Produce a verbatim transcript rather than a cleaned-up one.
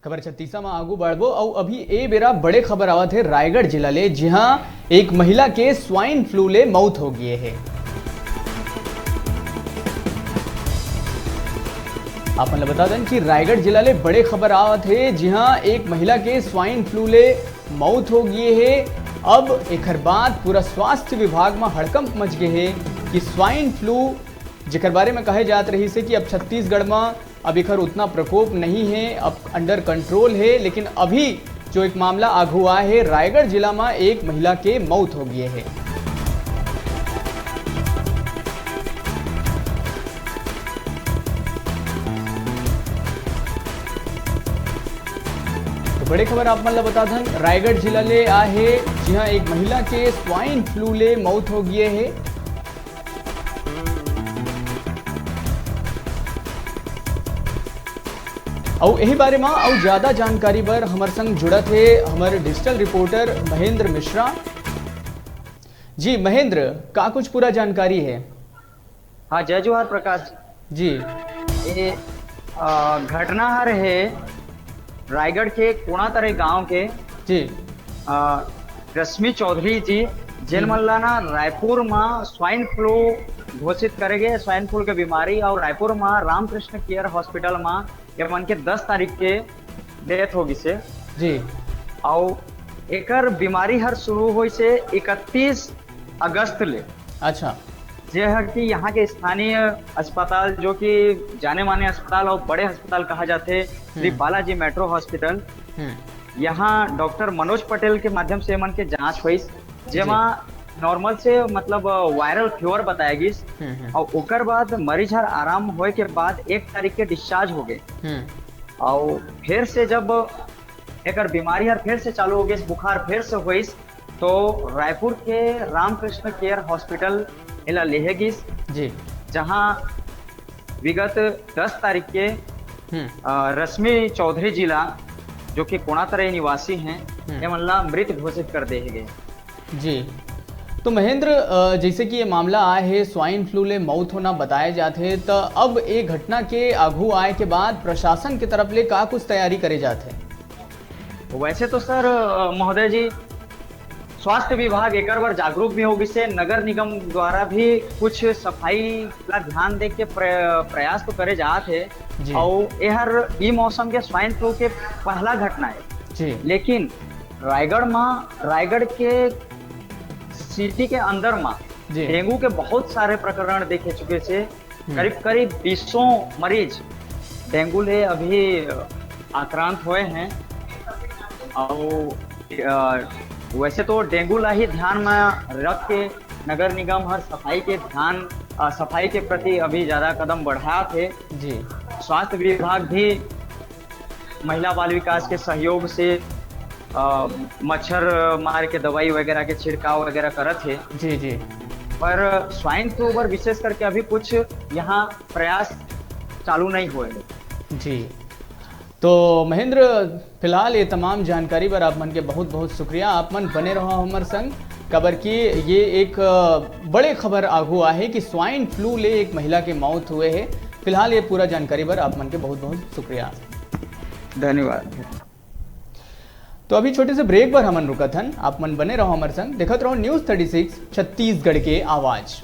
खबर छत्तीसा म आगू बढ़बो अउ अभी ए बेरा बड़े खबर आवत हे रायगढ़ जिला ले, जिहां एक महिला के स्वाइन फ्लू ले मौत हो गे हे। आप मन ल बता देन कि रायगढ़ जिला ले बड़े खबर आवत हे, जिहां एक महिला के स्वाइन फ्लू ले मौत हो गे हे। अब एखर बाद पूरा स्वास्थ्य विभाग म हड़कंप मच गे हे कि स्वाइन फ्लू, जेकर बारे में कहे जात रहिस हे कि अब छत्तीसगढ़ म अब एखर उतना प्रकोप नहीं है, अब under control है, लेकिन अभी जो एक मामला आगू आए है, रायगढ़ जिला में एक महिला के मौत हो गई है। तो बड़े खबर आप मन ला बता धन, रायगढ़ जिला ले आए है, जी हाँ, एक महिला के स्वाइन फ्लू ले मौत हो गई है। अउ यही बारे में अउ ज्यादा जानकारी बर हमर संग जुड़त हे हमर डिजिटल रिपोर्टर महेंद्र मिश्रा। जी महेंद्र, का कुछ पूरा जानकारी है? हाँ, जय जोहार प्रकाश जी। ये, अ, घटना हर है रायगढ़ के कोणातरे गांव के। जी। अ, रश्मि चौधरी जी, जेन जी। मन ला ना रायपुर में स्वाइन फ्लू घोषित करे गए, स्वाइन फ्लू के बीमारी, और रायपुर में रामकृष्ण केयर हॉस्पिटल में ये मन के दस तारीख के डेथ हो गिसे। जी। और एकर बीमारी हर शुरू होइसे इकतीस अगस्त ले। अच्छा। जे हर कि यहाँ के स्थानीय अस्पताल, जो कि जाने माने अस्पताल और बड़े अस्पताल कहा जाते, श्री हम्म। बालाजी मेट्रो हॉस्पिटल, हम्म। यहाँ डॉक्टर मनोज पटेल के माध्यम से मन के जांच होइस, जेमा जी। नॉर्मल से मतलब वायरल फीवर बताया गिस। हम्म, हम्म। और ओकर बाद मरीज हर आराम होए के बाद एक तारीख के डिस्चार्ज हो गए। हम्म। और फिर से जब एकर बीमारी हर फिर से चालू हो गइस, बुखार फिर से होइस, तो रायपुर के रामकृष्ण केयर हॉस्पिटल एला लेहे गिस, जी। जहां विगत दस तारीख के, हम्म। अ, रश्मि चौधरी जी ला, जो कि कोणातरे निवासी हैं, हम्म। ये मन ला मृत घोषित कर देहे गए। जी। तो महेंद्र, अ, जैसे कि ये मामला आए है, स्वाइन फ्लू ले मौत होना बताए जात है, तो अब ये घटना के आगू आए के बाद प्रशासन के तरफ ले का कुछ तैयारी करे जात है? वैसे तो सर, अ, महोदय जी, स्वास्थ्य विभाग एकर बर जागरूक भी हो गिसे, नगर निगम द्वारा भी कुछ सफाई ला ध्यान दे के प्र-, प्रयास तो करे जात है। जी। और एहर ई मौसम के स्वाइन फ्लू के पहला घटना है। जी। लेकिन रायगढ़ में, रायगढ़ के सिटी के अंदर में जी। डेंगू के बहुत सारे प्रकरण देखे चुके से हम्म। करीब, करीब बीसों मरीज डेंगू ले अभी आक्रांत हुए हैं। और, अ, वैसे तो डेंगू ला ही ध्यान में रख के नगर निगम हर सफाई के ध्यान, अ, सफाई के प्रति अभी ज्यादा कदम बढ़ात हे। जी। स्वास्थ्य विभाग भी महिला बाल विकास के सहयोग से, अ, मच्छर मार के दवाई वगैरह के छिड़काव वगैरह करत हे। जी, जी। पर स्वाइन फ्लू पर विशेष करके अभी कुछ यहाँ प्रयास चालू नहीं हुए। जी। तो महेंद्र, फिलहाल ये तमाम जानकारी बर आप मन के बहुत बहुत शुक्रिया। आप मन बने रहो हमर संग, काबर कि ये एक, अ, बड़े खबर आगू आहे कि स्वाइन फ्लू ले एक महिला के मौत हुए हे। फिलहाल ये पूरा जानकारी बर आप मन के बहुत बहुत शुक्रिया। धन्यवाद। तो अभी छोटे से ब्रेक बर हमन रुकत हन, आप मन बने रहो हमर संग, देखत रहो News Thirty Six छत्तीसगढ़ के आवाज।